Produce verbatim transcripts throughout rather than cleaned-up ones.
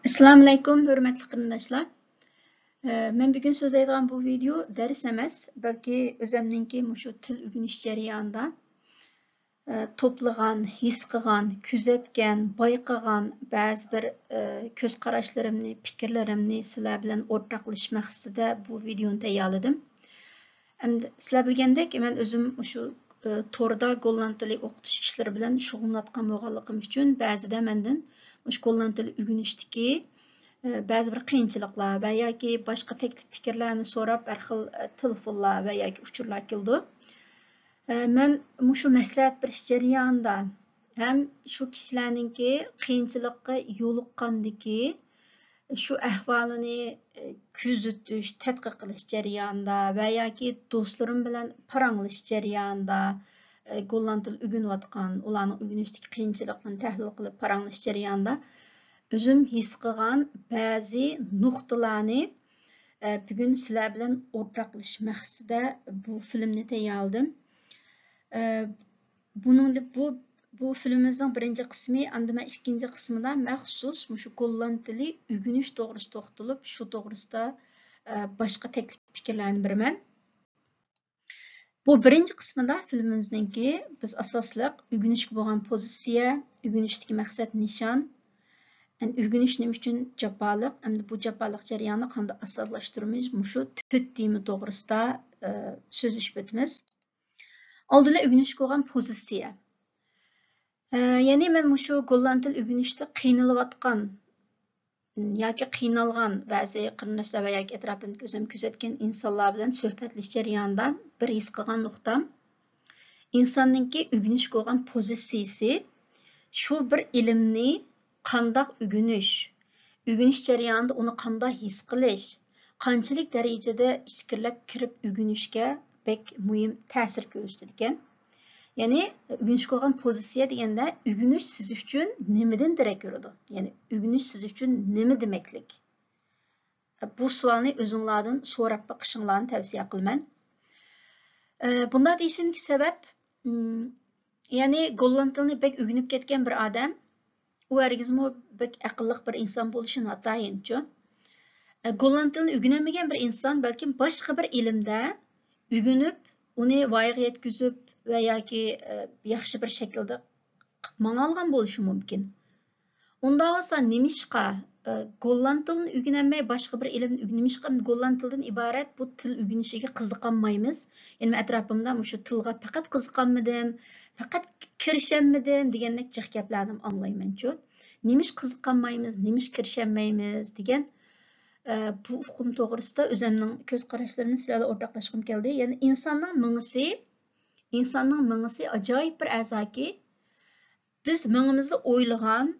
ئەسسالامۇئەلەيكۇم، ھۆرمەتلىك قېرىنداشلار. ئە، مەن بۈگۈن سۆزلەيدىغان بۇ ۋىدېئو دەرس ئەمەس، بەلكى ئۆزەمنىڭكى مۇشۇ تىل ئۆگىنىش جەريانىدا، ئە، توپلىغان، ھېس قىلغان، كۆزەتكەن، بايقىغان بەزى بىر، ئە، كۆز قاراشلىرىمنى، پىكىرلىرىمنى سىلەر بىلەن ئورتاقلىشىش مەقسىتىدە بۇ ۋىدېئونى تەييارلىدىم. ئەمدى سىلەر بىلگەندەك، مەن ئۆزۈم مۇشۇ، ئى، توردا گوللاند تىلى ئوقۇتۇش ئىشلىرى بىلەن شۇغۇللىنىۋاتقان بولغانلىقىم ئۈچۈن، بەزىدە مەندىن مۇشۇ گوللاند تىلى ئۆگىنىشتىكى، ئى، بەزى بىر قىيىنچىلىقلار ۋە ياكى باشقا تەكلىپ پىكىرلەرنى سوراپ، ھەر خىل، ئى، تېلېفونلار ۋە ياكى ئۇچۇرلار كېلىدۇ. ئى، مەن مۇشۇ مەسلىھەت بېرىش جەريانىدا ھەم شۇ كىشىلەرنىڭكى قىيىنچىلىققا يولۇققاندىكى شۇ ئەھۋالىنى، ئى، كۆزىتىش، تەتقىق قىلىش جەريانىدا ۋە ياكى دوستلىرىم بىلەن پاراڭلىشىش جەريانىدا، ئى، گوللاند تىلى ئۆگىنىۋاتقان، ئۇلارنىڭ ئۆگىنىشتىكى قىيىنچىلىقلىرىنى تەھلىل قىلىپ پاراڭلىشىش جەريانىدا ئۆزۈم ھېس قىلغان بەزى نۇقتىلارنى، ئى، بۈگۈن سىلەر بىلەن ئورتاقلىشىش مەقسىتىدە بۇ فىلىمنى تەييارلىدىم. ئى، بۇنىڭ، بۇ، بۇ فىلىمىمىزنىڭ بىرىنچى قىسمى، ئاندىن مەن ئىككىنچى قىسمىدا مەخسۇس مۇشۇ گوللاند تىلى ئۆگىنىش توغرىسىدا توختىلىپ، شۇ توغرىسىدا، ئە، باشقا تەكلىپ پىكىرلەرنى بېرىمەن. بۇ بىرىنچى قىسمىدا فىلىمىمىزنىڭكى بىز ئاساسلىق ئۆگىنىشكە بولغان پوزىتسىيە، ئۆگىنىشتىكى مەقسەت نىشان، يەنى ئۆگىنىش نېمە ئۈچۈن جاپالىق، ئەمدى بۇ جاپالىق جەريانىنى قانداق ئاساسلاشتۇرىمىز، مۇشۇ تۆت تېما توغرىسىدا، ئە، سۆزلىشىپ ئۆتىمىز. ئالدىنلا ئۆگىنىشكە بولغان پوزىتسىيە. ئە، يەنى مەن مۇشۇ گوللاند تىل ئۆگىنىشتە قىينىلىۋاتقان ياكى قىينالغان بەزى قېرىنداشلار ۋە ياكى ئەتراپىمدىكى ئۆزۈم كۆزەتكەن ئىنسانلار بىلەن سۆھبەتلىشىش جەريانىدا بىر ھېس قىلغان نۇقتام، ئىنساننىڭكى ئۆگىنىشكە بولغان پوزىتسىيىسى شۇ بىر ئىلىمنى قانداق ئۆگىنىش، ئۆگىنىش جەريانىدا ئۇنى قانداق ھېس قىلىش، قانچىلىك دەرىجىدە ئىچكىرىلەپ كىرىپ ئۆگىنىشكە بەك مۇھىم تەسىر كۆرسىتىدىكەن. يەنى ئۆگىنىشكە بولغان پوزىتسىيە دېگەندە ئۆگىنىش سىز ئۈچۈن نېمىدىن دېرەك بېرىدۇ؟ يەنى ئۆگىنىش سىز ئۈچۈن نېمە دېمەكلىك؟ بۇ سوئالنى ئۆزۈڭلاردىن سوراپ بېقىشىڭلارنى تەۋسىيە قىلىمەن. ئە، بۇنداق دېيىشىمدىكى سەۋەب، ئىم، يەنى گوللاند تىلىنى بەك ئۆگىنىپ كەتكەن بىر ئادەم، ئۇ ھەرگىزمۇ بەك ئەقىللىق بىر ئىنسان بولۇشى ناتايىنچۇ. ئە، گوللاند تىلىنى ئۆگىنەلمىگەن بىر ئىنسان بەلكىم باشقا بىر ئىلىمدە ئۆگىنىپ، ئۇنى ۋايىغا يەتكۈزۈپ ۋە ياكى، ئە، ياخشى بىر شەكىلدە ماڭالىغان بولۇشى مۇمكىن. ئۇنداق بولسا نېمىشقا، ئە، گوللاند تىلىنى ئۆگىنەلمەي باشقا بىر ئىلىمنى ئۆگە-، نېمىشقا گوللاند تىلىدىن ئىبارەت بۇ تىل ئۆگىنىشىگە قىزىقالمايمىز؟ يەنى مەن ئەتراپىمدا مۇشۇ تىلغا پەقەت قىزىقالمىدىم، پەقەت كىرىشەلمىدىم دېگەندەك جىق گەپلەرنى ئاڭلايمەنچۇ. نېمىش قىزىقالمايمىز، نېمىش كىرىشەلمەيمىز دېگەن، ئە، بۇ ئۇقۇم توغرىسىدا ئۆزۈمنىڭ كۆز قاراشلىرىمنى سىلەر بىلەن ئورتاقلاشقۇم كەلدى. يەنى ئىنساننىڭ مېڭىسى، ئىنساننىڭ مېڭىسى ئاجايىپ بىر ئەزاكى، بىز مېڭىمىزدە ئويلىغان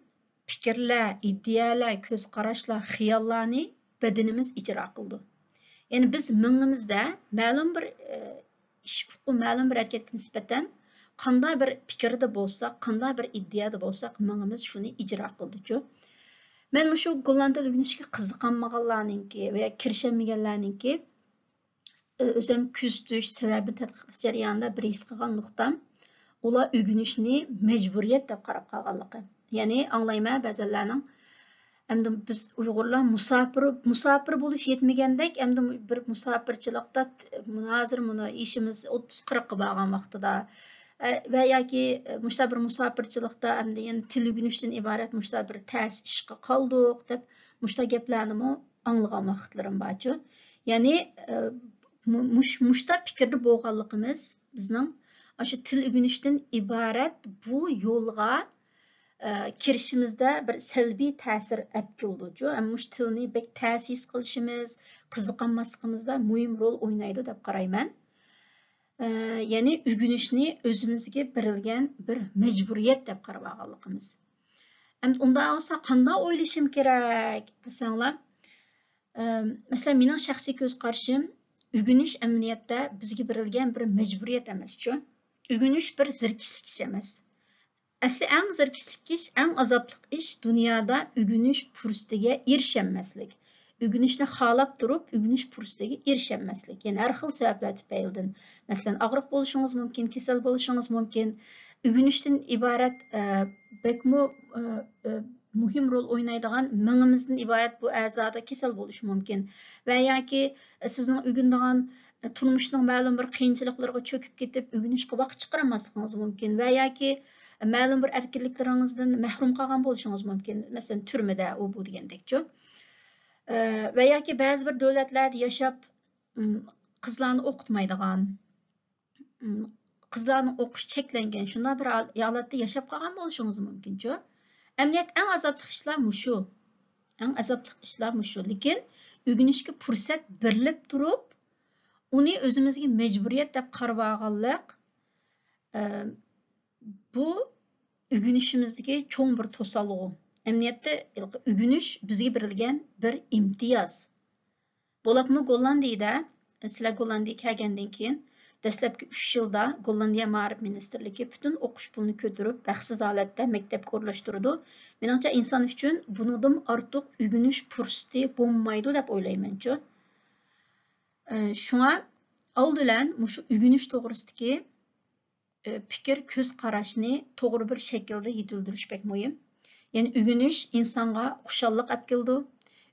پىكىرلەر، ئىدىيەلەر، كۆز قاراشلار، خىياللارنى بەدىنىمىز ئىجرا قىلىدۇ. يەنى بىز مېڭىمىزدە مەلۇم بىر، ئە، ئىش ئۇقۇم، مەلۇم بىر ھەرىكەتكە نىسبەتەن قانداق بىر پىكىردە بولساق، قانداق بىر ئىدىيەدە بولساق، مېڭىمىز شۇنى ئىجرا قىلىدۇچۇ. مەن مۇشۇ گوللاند تىل ئۆگىنىشكە قىزىقالمىغانلارنىڭكى ۋە كىرىشەلمىگەنلەرنىڭكى ئۆزۈم كۆزىتىش سەۋەبىنى تەتقىق قىلىش جەريانىدا بىر ھېس قىلغان نۇقتام، ئۇلار ئۆگىنىشنى مەجبۇرىيەت دەپ قاراپ قالغانلىقى. يەنى ئاڭلايمەن بەزەنلەرنىڭ، ئەمدى بىز ئۇيغۇرلار مۇساپىر، مۇساپىر بولۇش يەتمىگەندەك، ئەمدى بىر مۇساپىرچىلىقتا، ھازىر مۇنۇ يېشىمىز ئوتتۇز قىرىققا بارغان ۋاقتىدا، ئە، ۋە ياكى مۇشۇنداق بىر مۇساپىرچىلىقتا ئەمدى يەنە تىل ئۆگىنىشتىن ئىبارەت مۇشۇنداق بىر تەس ئىشقا قالدۇق دەپ مۇشۇنداق گەپلەرنىمۇ ئاڭلىغان ۋاقىتلىرىم بارچۇ. يەنى، ئە، مۇ-، مۇش-، مۇشتا پىكىردە بولغانلىقىمىز بىزنىڭ ئاشۇ تىل ئۆگىنىشتىن ئىبارەت بۇ يولغا، ئە، كىرىشىمىزدە بىر سەلبىي تەسىر ئەپ كېلىدۇچۇ. ھەم مۇشۇ تىلنى بەك تەس ھېس قىلىشىمىز، قىزىقالماسلىقىمىزدا مۇھىم رول ئوينايدۇ دەپ قارايمەن. ئە، يەنى ئۆگىنىشنى ئۆزىمىزگە بېرىلگەن بىر مەجبۇرىيەت دەپ قاراۋالغانلىقىمىز. ئەمدى ئۇنداق بولسا قانداق ئويلىشىم كېرەك دېسەڭلار، ئەم، مەسىلەن، مېنىڭ شەخسىي كۆز قارىشىم، ئۆگىنىش ئەمەلىيەتتە بىزگە بېرىلگەن بىر مەجبۇرىيەت ئەمەسچۇ. ئۆگىنىش بىر زېرىكىشلىك ئىش ئەمەس. ئەسلى ئەڭ زېرىكىشلىك ئىش، ئەڭ ئازابلىق ئىش دۇنيادا ئۆگىنىش پۇرسىتىگە ئېرىشەلمەسلىك. ئۆگىنىشنى خالاپ تۇرۇپ، ئۆگىنىش پۇرسىتىگە ئېرىشەلمەسلىك. يەنى ھەر خىل سەۋەبلەر تۈپەيلىدىن. مەسىلەن، ئاغرىق بولۇشىڭىز مۇمكىن، كېسەل بولۇشىڭىز مۇمكىن. ئۆگىنىشتىن ئىبارەت، ئە، بەكمۇ، ئە، ئە، مۇ-، مۇھىم رول ئوينايدىغان مېڭىمىزدىن ئىبارەت بۇ ئەزادا كېسەل بولۇشى مۇمكىن. ۋە ياكى سىزنىڭ ئۆگىنىدىغان، تۇرمۇشنىڭ مەلۇم بىر قىيىنچىلىقلىرىغا چۆكۈپ كېتىپ، ئۆگىنىشكە ۋاقىت چىقىرالماسلىقىڭىز مۇمكىن. ۋە ياكى مەلۇم بىر ئەركىنلىكلىرىڭىزدىن مەھرۇم قالغان بولۇشىڭىز مۇمكىن. مەسىلەن، تۈرمىدە، ئۇ، بۇ دېگەندەكچۇ. ئە، ۋە ياكى بەزى بىر دۆلەتلەردە ياشاپ، ئىم، قىزلارنى ئوقۇتمايدىغان، ئىم، قىزلارنىڭ ئوقۇشى چەكلەنگەن، شۇنداق بىر ھال-، ھالەتتە ياشاپ قالغان بولۇشىڭىز مۇمكىنچۇ. ئەمەلىيەتتە ئەڭ ئازابلىق ئىشلار مۇشۇ. ئەڭ ئازابلىق ئىشلار مۇشۇ. لېكىن ئۆگىنىشكە پۇرسەت بېرىلىپ تۇرۇپ، ئۇنى ئۆزىمىزگە مەجبۇرىيەت دەپ قارىۋالغانلىق، ئە، بۇ ئۆگىنىشىمىزدىكى چوڭ بىر توسالغۇ. ئەمەلىيەتتە ئۆگىنىش بىزگە بېرىلگەن بىر ئىمتىياز. بولۇپمۇ گوللاندىيىدە، سىلەر گوللاندىيىگە كەلگەندىن كېيىن، دەسلەپكى ئۈچ يىلدا گوللاندىيە مائارىپ مىنىستىرلىكى پۈتۈن ئوقۇش پۇلىنى كۆتۈرۈپ، ھەقسىز ھالەتتە مەكتەپكە ئورۇنلاشتۇرىدۇ. مېنىڭچە، ئىنسان ئۈچۈن بۇنىڭدىن ئارتۇق ئۆگىنىش پۇرسىتى بولمايدۇ دەپ ئويلايمەنچۇ. ئە، شۇڭا ئالدى بىلەن مۇشۇ ئۆگىنىش توغرىسىدىكى ئە، پىكىر، كۆز قاراشنى توغرا بىر شەكىلدە يېتىلدۈرۈش بەك مۇھىم. يەنى ئۆگىنىش ئىنسانغا خۇشاللىق ئەپ كېلىدۇ.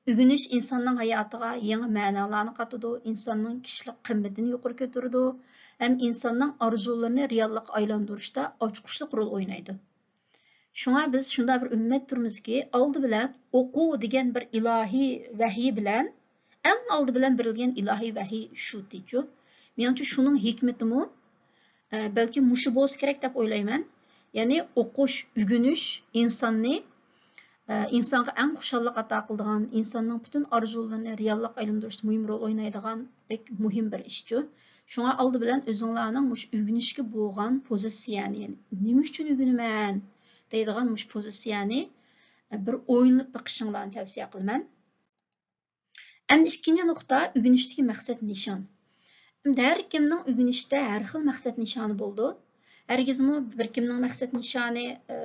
ئۆگىنىش ئىنساننىڭ ھاياتىغا يېڭى مەنالارنى قاتىدۇ، ئىنساننىڭ كىشىلىك قىممىتىنى يۇقىرى كۆتۈرىدۇ ھەم ئىنساننىڭ ئارزۇلىرىنى رېئاللىققا ئايلاندۇرۇشتا ئاچقۇچلۇق رول ئوينايدۇ. شۇڭا بىز شۇنداق بىر ئۈممەت تۇرمىزكى، ئالدى بىلەن ئوقۇ دېگەن بىر ئىلاھىي ۋەھىي بىلەن، ئەڭ ئالدى بىلەن بېرىلگەن ئىلاھىي ۋەھىي شۇ تېچۇ. مېنىڭچە شۇنىڭ ھېكمىتىمۇ، ئە، بەلكىم مۇشۇ بولسا كېرەك دەپ ئويلايمەن. يەنى ئوقۇش، ئۆگىنىش ئىنساننى، ئە، ئىنسانغا ئەڭ خۇشاللىق ئاتا قىلىدىغان، ئىنساننىڭ پۈتۈن ئارزۇلىرىنى رېئاللىققا ئايلاندۇرۇشتا مۇھىم رول ئوينايدىغان بەك مۇھىم بىر ئىشچۇ. شۇڭا ئالدى بىلەن ئۆزۈڭلارنىڭ مۇشۇ ئۆگىنىشكە بولغان پوزىتسىيەنى، يەنى نېمە ئۈچۈن ئۆگىنىمەن دەيدىغان مۇشۇ پوزىتسىيەنى، ئە، بىر ئويلىنىپ بېقىشىڭلارنى تەۋسىيە قىلىمەن. ئەمدى ئىككىنچى نۇقتا، ئۆگىنىشتىكى مەقسەت نىشان. ئەمدى ھەر كىمنىڭ ئۆگىنىشتە ھەر خىل مەقسەت نىشانى بولىدۇ. ھەرگىزمۇ بىر كىمنىڭ مەقسەت نىشانى، ئە،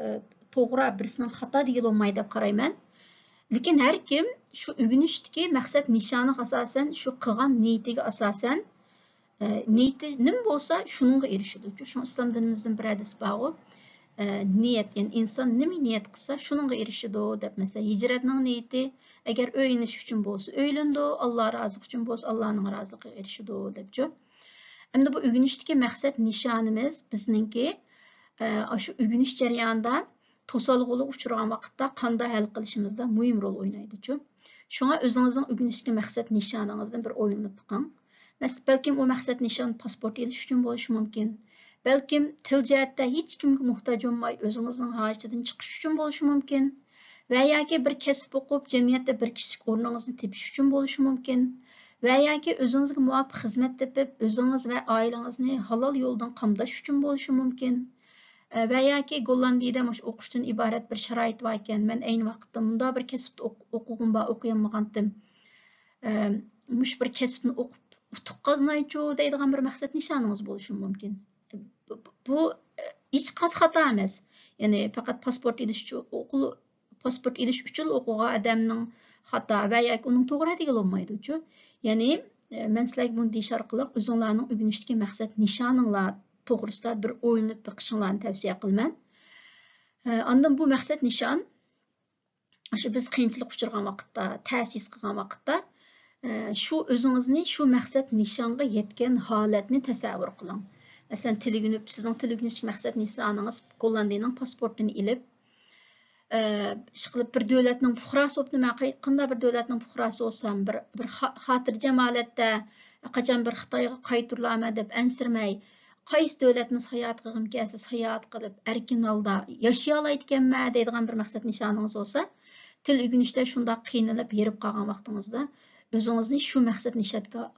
توغرا، بىرسىنىڭ خاتا دېگىلى بولمايدۇ دەپ قارايمەن. لېكىن ھەر كىم شۇ ئۆگىنىشتىكى مەقسەت نىشانىغا ئاساسەن، شۇ قىلغان نىيىتىگە ئاساسەن، ئە، نىيىتى نېمە بولسا، شۇنىڭغا ئېرىشىدۇ. شۇڭا ئىسلام دىنىمىزدىن بىر ھەدىس بارغۇ، ئە، نىيەت، يەنى ئىنسان نېمە نىيەت قىلسا، شۇنىڭغا ئېرىشىدۇ، دەپ. مەسىلەن، ھىجرەتنىڭ نىيىتى، ئەگەر ئۆيلىنىش ئۈچۈن بولسا، ئۆيلىنىدۇ، ئاللا رازىلىقى ئۈچۈن بولسا، ئاللانىڭ رازىلىقىغا ئېرىشىدۇ، دەپچۇ. ئەمدى بۇ ئۆگىنىشتىكى مەقسەت نىشانىمىز بىزنىڭكى، ئە، ئاشۇ ئۆگىنىش جەريانىدا توسالغۇلارغا ئۇچرىغان ۋاقىتتا قانداق ھەل قىلىشىمىزدا مۇھىم رول ئوينايدۇچۇ. شۇڭا ئۆزىڭىزنىڭ ئۆگىنىشتىكى مەقسەت نىشانىڭىزدىن بىر ئويلىنىپ بېقىڭ. مەسىلەن، بەلكىم ئۇ مەقسەت نىشان پاسپورت ئېلىش ئۈچۈن بولۇشى مۇمكىن. بەلكىم تىل جەھەتتە ھېچكىمگە موھتاج بولماي ئۆزىڭىزنىڭ ھاجىتىدىن چىقىش ئۈچۈن بولۇشى مۇمكىن. ۋە ياكى بىر كەسىپ ئوقۇپ، جەمئىيەتتە بىر كىشىلىك ئورنىڭىزنى تېپىش ئۈچۈن بولۇشى مۇمكىن. ۋە ياكى ئۆزىڭىزگە مۇۋاپىق خىزمەت تېپىپ، ئۆزىڭىز ۋە ئائىلىڭىزنى ھالال يولدىن قامداش ئۈچۈن بولۇشى مۇمكىن. ئە، ۋە ياكى گوللاندىيىدە مۇشۇ ئوقۇشتىن ئىبارەت بىر شارائىت باركەن، مەن ئەينى ۋاقىتتا مۇنداق بىر كەسىپتە ئوق-، ئوقۇغۇم بار، ئوقۇيالمىغانتىم. ئە، مۇشۇ بىر كەسىپنى ئوقۇپ ئۇتۇق قازىنايچۇ دەيدىغان بىر مەقسەت نىشانىڭىز بولۇشى مۇمكىن. بۇ، بۇ، بۇ، ئە، ھېچقايسى خاتا ئەمەس. يەنى پەقەت پاسپورت ئېلىش ئۈچۈن ئوقۇل-، پاسپورت ئېلىش ئۈچۈنلا ئوقۇغان ئادەمنىڭ خاتا ۋە ياكى ئۇنىڭ توغرا دېگىلى بولمايدۇچۇ. يەنى، ئە، مەن سىلەرگە بۇنى دېيىش ئارقىلىق ئۆزۈڭلارنىڭ ئۆگىنىشتىكى مەقسەت نىشانىڭلار توغرىسىدا بىر ئويلىنىپ بېقىشىڭلارنى تەۋسىيە قىلىمەن. ئە، ئاندىن بۇ مەقسەت نىشان، شۇ بىز قىيىنچىلىققا ئۇچرىغان ۋاقىتتا، تەس ھېس قىلغان ۋاقىتتا، ئە، شۇ ئۆزىڭىزنى شۇ مەقسەت نىشانغا يەتكەن ھالەتنى تەسەۋۋۇر قىلىڭ. مەسىلەن، تىل ئۆگىنىپ، سىزنىڭ تىل ئۆگىنىش مەقسەت نىشانىڭىز گوللاندىيىنىڭ پاسپورتىنى ئېلىپ، ئە، ئىشقىلىپ بىر دۆلەتنىڭ پۇقراسى بولۇپ، نېمە قاي-، قانداق بىر دۆلەتنىڭ پۇقراسى بولسام، بىر، بىر خا-، خاتىرجەم ھالەتتە، قاچان بىر خىتايغا قايتۇرۇلارمەن دەپ ئەنسىرىمەي، قايسى دۆلەتنى ساياھەت قىلغۇم كەلسە، ساياھەت قىلىپ، ئەركىن ھالدا ياشىيالايدىكەنمەن دەيدىغان بىر مەقسەت نىشانىڭىز بولسا، تىل ئۆگىنىشتە شۇنداق قىينىلىپ، ھېرىپ قالغان ۋاقتىڭىزدا، ئۆزىڭىزنى شۇ مەقسەت نىشانغا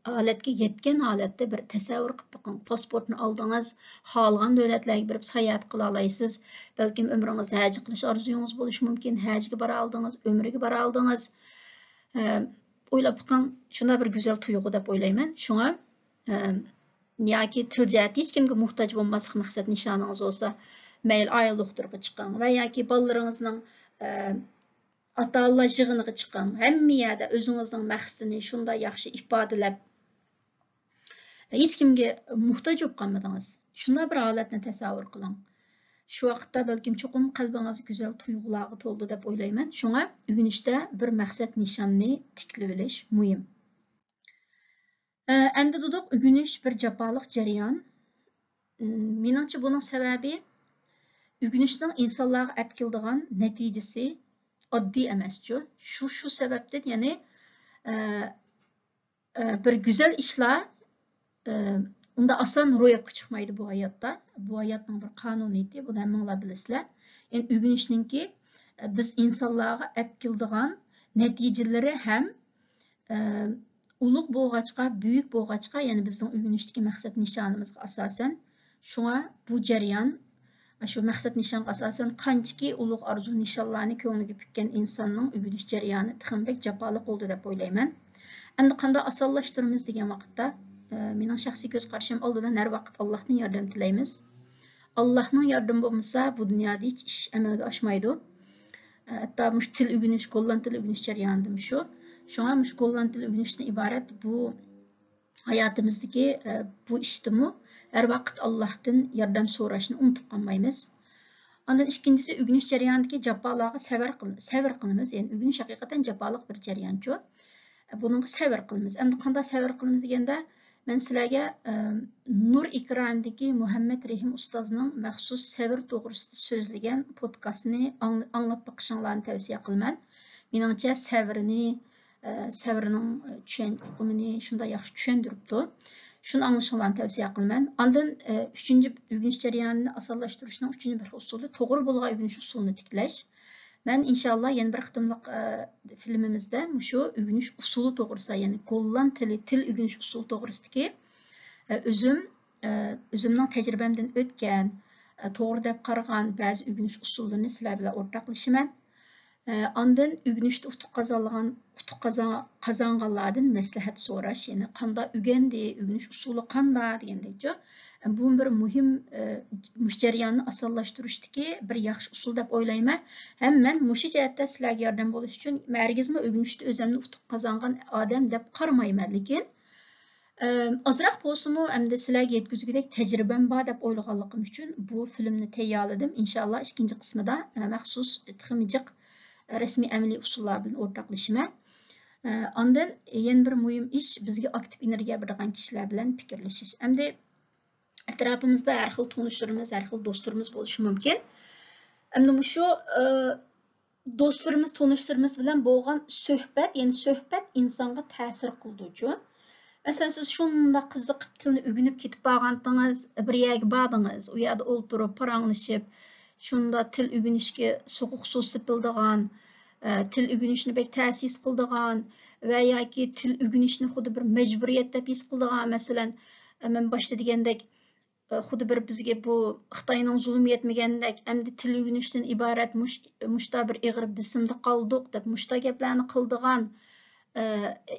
ھالەتكە يەتكەن ھالەتتە بىر تەسەۋۋۇر قىلىپ بېقىڭ. پاسپورتنى ئالدىڭىز، خالىغان دۆلەتلەرگە بېرىپ ساياھەت قىلالايسىز. بەلكىم ئۆمرىڭىزدە ھەج قىلىش ئارزۇيىڭىز بولۇشى مۇمكىن، ھەجگە بارالدىڭىز، ئۆمرىگە بارالدىڭىز. ئە، ئويلاپ بېقىڭ، شۇنداق بىر گۈزەل تۇيغۇ دەپ ئويلايمەن. شۇڭا، ئە، ياكى تىل جەھەتتە ھېچكىمگە موھتاج بولماسلىق مەقسەت نىشانىڭىز بولسا، مەيلى ئائىلە دوختۇرىغا چىقىڭ ۋە ياكى بالىلىرىڭىزنىڭ، ئە، ئاتا-ئانىلار يىغىنىغا چىقىڭ. ھەممە يەردە ئۆزىڭىزنىڭ مەقسىتىنى شۇنداق ياخشى ئىپادىلەپ، ھېچكىمگە موھتاج بولۇپ قالمىدىڭىز. شۇنداق بىر ھالەتنى تەسەۋۋۇر قىلىڭ. شۇ ۋاقىتتا بەلكىم چوقۇم قەلبىڭىز گۈزەل تۇيغۇلارغا تولىدۇ دەپ ئويلايمەن. شۇڭا ئۆگىنىشتە بىر مەقسەت نىشاننى تىكلىۋېلىش مۇھىم. ئە، ئەمدى دېدۇق، ئۆگىنىش بىر جاپالىق جەريان. م، مېنىڭچە بۇنىڭ سەۋەبى ئۆگىنىشنىڭ ئىنسانلارغا ئەپ كېلىدىغان نەتىجىسى ئاددىي ئەمەسچۇ. شۇ، شۇ سەۋەبتىن، يەنى، ئە، ئە، بىر گۈزەل ئىشلار، ئە، ئۇنداق ئاسان روياپقا چىقمايدۇ بۇ ھاياتتا. بۇ ھاياتنىڭ بىر قانۇنىيىتى، بۇنى ھەممىڭلار بىلىسىلەر. يەنى ئۆگىنىشنىڭكى، ئە، بىز ئىنسانلارغا ئەپ كېلىدىغان نەتىجىلىرى ھەم، ئە، ئۇلۇغ بولغاچقا، بۈيۈك بولغاچقا، يەنى بىزنىڭ ئۆگىنىشتىكى مەقسەت نىشانىمىزغا ئاساسەن، شۇڭا بۇ جەريان، شۇ مەقسەت نىشانغا ئاساسەن، قانچىكى ئۇلۇغ ئارزۇ نىشانلارنى كۆڭلىگە پۈككەن ئىنساننىڭ ئۆگىنىش جەريانى تېخىمۇ بەك جاپالىق بولدى دەپ ئويلايمەن. ئەمدى قانداق ئاسانلاشتۇرىمىز دېگەن ۋاقىتتا، ئە، مېنىڭ شەخسىي كۆز قارىشىم، ئالدىدا ھەر ۋاقىت ئاللاھتىن ياردەم تىلەيمىز. ئاللاھنىڭ ياردىمى بولمىسا، بۇ دۇنيادا ھېچ ئىش ئەمەلگە ئاشمايدۇ. ئە، ھەتتا مۇشۇ تىل ئۆگىنىش، گوللاند تىلى ئۆگىنىش جەريانىدىمۇ شۇ. شۇڭا مۇشۇ گوللاند تىلى ئۆگىنىشتىن ئىبارەت بۇ ھاياتىمىزدىكى، ئە، بۇ ئىشتىمۇ ھەر ۋاقىت ئاللاھتىن ياردەم سوراشنى ئۇنتۇپ قالمايمىز. ئاندىن ئىككىنچىسى، ئۆگىنىش جەريانىدىكى جاپالارغا سەۋر قىل-، سەۋر قىلىمىز. يەنى ئۆگىنىش ھەقىقەتەن جاپالىق بىر جەريانچۇ. بۇنىڭغا سەۋر قىلىمىز. ئەمدى قانداق سەۋر قىلىمىز دېگەندە، مەن سىلەرگە، ئە، نۇر ئېكرانىدىكى مۇھەممەد رېھىم ئۇستازنىڭ مەخسۇس سەۋر توغرىسىدا سۆزلىگەن پودكاستنى ئاڭ-، ئاڭلاپ بېقىشىڭلارنى تەۋسىيە قىلىمەن. مېنىڭچە سەۋرنى، ئە، سەۋرنىڭ، ئە، چۈشەن-، ئۇقۇمىنى شۇنداق ياخشى چۈشەندۈرۈپتۇ. شۇنى ئاڭلىشىڭلارنى تەۋسىيە قىلىمەن. ئاندىن، ئە، ئۈچىنچى ئۆگىنىش جەريانىنى ئاسانلاشتۇرۇشنىڭ ئۈچىنچى بىر ئۇسۇلى توغرا بولغان ئۆگىنىش ئۇسۇلىنى تىكلەش. مەن ئىنشاللا يەنە بىر قېتىملىق، ئە، فىلىمىمىزدە مۇشۇ ئۆگىنىش ئۇسۇلى توغرىسىدا، يەنى گوللاند تىلى، تىل ئۆگىنىش ئۇسۇلى توغرىسىدىكى، ئە، ئۆزۈم، ئە، ئۆزۈمنىڭ تەجرىبەمدىن ئۆتكەن، ئە، توغرا دەپ قارىغان بەزى ئۆگىنىش ئۇسۇللىرىنى سىلەر بىلەن ئورتاقلىشىمەن. ئە، ئاندىن ئۆگىنىشتە ئۇتۇق قازانغان، ئۇتۇق قازان-، قازانغانلاردىن مەسلىھەت سوراش، يەنى قانداق ئۆگەندى، ئۆگىنىش ئۇسۇلى قانداق دېگەندەكچۇ. بۇ بىر مۇھىم، ئە، مۇشۇ جەرياننى ئاسانلاشتۇرۇشتىكى بىر ياخشى ئۇسۇل دەپ ئويلايمەن. ھەم مەن مۇشۇ جەھەتتە سىلەرگە ياردەم بولۇش ئۈچۈن ھەرگىزمۇ ئۆگىنىشتە ئۆزۈمنى ئۇتۇق قازانغان ئادەم دەپ قارىمايمەن، لېكىن، ئە، ئازراق بولسىمۇ ئەمدى سىلەرگە يەتكۈزگۈدەك تەجرىبەم بار دەپ ئويلىغانلىقىم ئۈچۈن بۇ فىلىمنى تەييارلىدىم. ئىنشاللا ئىككىنچى قىسمىدا، ئە، مەخسۇس تېخىمۇ جىق رەسمىي ئەمەلىي ئۇسۇللار بىلەن ئورتاقلىشىمەن. ئە، ئاندىن يەنە بىر مۇھىم ئىش، بىزگە ئاكتىپ ئېنېرگىيە بېرىدىغان كىشىلەر بىلەن پىكىرلىشىش. ئەمدى ئەتراپىمىزدا ھەر خىل تونۇشلىرىمىز، ھەر خىل دوستلىرىمىز بولۇشى مۇمكىن. ئەمدى مۇشۇ، ئە، دوستلىرىمىز، تونۇشلىرىمىز بىلەن بولغان سۆھبەت، يەنى سۆھبەت ئىنسانغا تەسىر قىلىدۇچۇ. مەسىلەن، سىز شۇنداق قىزىقىپ تىلنى ئۆگىنىپ كېتىپ بارغانتىڭىز، بىر يەرگە باردىڭىز، ئۇ يەردە ئولتۇرۇپ، پاراڭلىشىپ، شۇنداق تىل ئۆگىنىشكە سوغۇق سۇ سېپىلىدىغان، ئە، تىل ئۆگىنىشنى بەك تەس ھېس قىلىدىغان ۋە ياكى تىل ئۆگىنىشنى خۇددى بىر مەجبۇرىيەت دەپ ھېس قىلىدىغان، مەسىلەن، ئە، مەن باشتا دېگەندەك، ئە، خۇددى بىر بىزگە بۇ خىتاينىڭ زۇلۇمى يەتمىگەندەك، ئەمدى تىل ئۆگىنىشتىن ئىبارەت مۇش-، مۇشتا بىر ئېغىر بېسىمدا قالدۇق دەپ مۇشتا گەپلەرنى قىلىدىغان، ئە،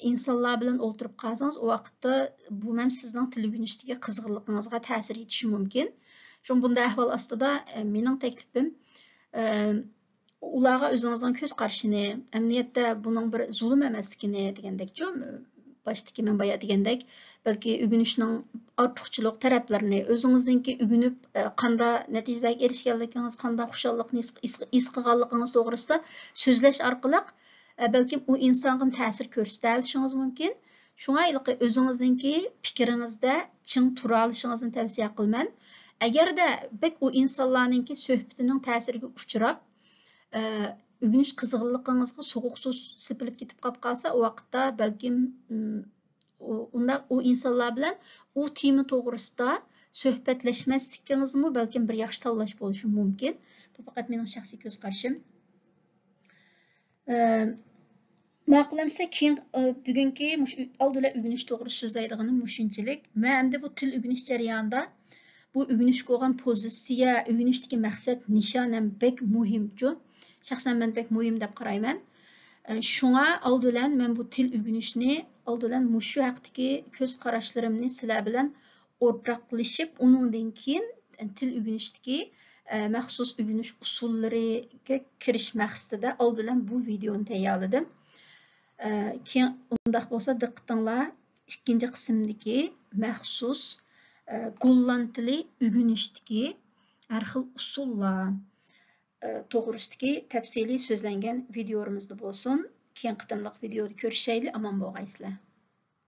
ئىنسانلار بىلەن ئولتۇرۇپ قالسىڭىز، ئۇ ۋاقىتتا بۇ ھەم سىزنىڭ تىل ئۆگىنىشتىكى قىزغىنلىقىڭىزغا تەسىر يېتىشى مۇمكىن. شۇڭا بۇنداق ئەھۋال ئاستىدا، ئە، مېنىڭ تەكلىپىم، ئە، ئۇلارغا ئۆزىڭىزنىڭ كۆز قارىشىنى، ئەمەلىيەتتە بۇنىڭ بىر زۇلۇم ئەمەسلىكىنى دېگەندەكچۇ، باشتىكى مەن بايا دېگەندەك، بەلكى ئۆگىنىشنىڭ ئارتۇقچىلىق تەرەپلىرىنى، ئۆزىڭىزنىڭكى ئۆگىنىپ، ئە، قانداق نەتىجىلەرگە ئېرىشكەنلىكىڭىز، قانداق خۇشاللىقنى ھېس، ھېس، ھېس قىلغانلىقىڭىز توغرىسىدا سۆزلەش ئارقىلىق، ئە، بەلكىم ئۇ ئىنسانغىمۇ تەسىر كۆرسىتەلىشىڭىز مۇمكىن. شۇڭا ھېلىقى ئۆزىڭىزنىڭكى پىكرىڭىزدە چىڭ تۇرالىشىڭىزنى تەۋسىيە قىلىمەن. ئەگەردە بەك ئۇ ئىنسانلارنىڭكى سۆھبىتىنىڭ تەسىرىگە ئۇچراپ، ئە، ئۆگىنىش قىزغىنلىقىڭىزغا سوغۇق سۇ سېپىلىپ كېتىپ قاپ قالسا، ئۇ ۋاقىتتا بەلكىم، ئىم، ئۇ، ئۇنداق ئۇ ئىنسانلار بىلەن ئۇ تېما توغرىسىدا سۆھبەتلەشمەسلىكىڭىزمۇ بەلكىم بىر ياخشى تاللاش بولۇشى مۇمكىن. بۇ پەقەت مېنىڭ شەخسىي كۆز قارىشىم. ئە، ماقۇل ئەمىسە، كېيىن، ئە، بۈگۈنكى مۇشۇ ئالدى بىلەن ئۆگىنىش توغرىسىدا سۆزلەيدىغىنىم مۇشۇنچىلىك. مەن ئەمدى بۇ تىل ئۆگىنىش جەريانىدا بۇ ئۆگىنىشكە بولغان پوزىتسىيە، ئۆگىنىشتىكى مەقسەت، نىشان ھەم بەك مۇھىمچۇ. شەخسەن مەن بەك مۇھىم دەپ قارايمەن. ئە، شۇڭا ئالدى بىلەن مەن بۇ تىل ئۆگىنىشنى، ئالدى بىلەن مۇشۇ ھەقتىكى كۆز قاراشلىرىمنى سىلەر بىلەن ئورتاقلىشىپ، ئۇنىڭدىن كېيىن تىل ئۆگىنىشتىكى، ئە، مەخسۇس ئۆگىنىش ئۇسۇللىرىگە كىرىش مەقسىتىدە ئالدى بىلەن بۇ ۋىدېئونى تەييارلىدىم. ئە، كېيىن ئۇنداق بولسا دىققىتىڭلار ئىككىنچى قىسىمدىكى مەخسۇس، ئە، گوللاند تىلى ئۆگىنىشتىكى ھەر خىل ئۇسۇللار، ئە، توغرىسىدىكى تەپسىلىي سۆزلەنگەن ۋىدىيولىرىمىزدا بولسۇن. كېيىن قېتىملىق ۋىدىيودا كۆرۈشەيلى، ئامان بولغايسىلەر.